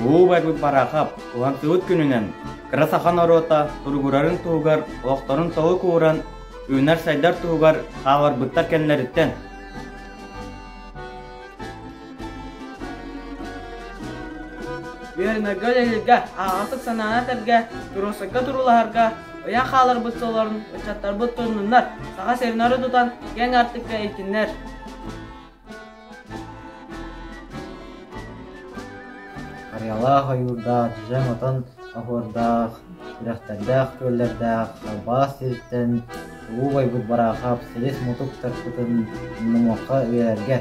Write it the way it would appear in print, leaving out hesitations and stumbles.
Улуу убайбыт Бараахап уһансыбыт күнүнэн кыра саха норуота туругурарын туһугар олохторун толук ууран, үүнэр-сайдар туһугар хаалларбыттар кэннилэриттэн Үөрэнэргэ үлэлииргэ, аһаҕастык санааны этэргэ, туруорсарга туруулаһарга, ыйан хааларбыт суолларын ыччаттарбыт туннуннар, Саха сирин өрө тутан, киэҥ аартыкка илтиннэр. Харыйалаах ойуурдаах, дьэдьэн отон оһуордаах, үрэхтэрдээх күөллэрдээх, халбаас сириттэн улуу убайбыт Бараахап силис-мутук тарпытын умнумуохха үйэлэргэ.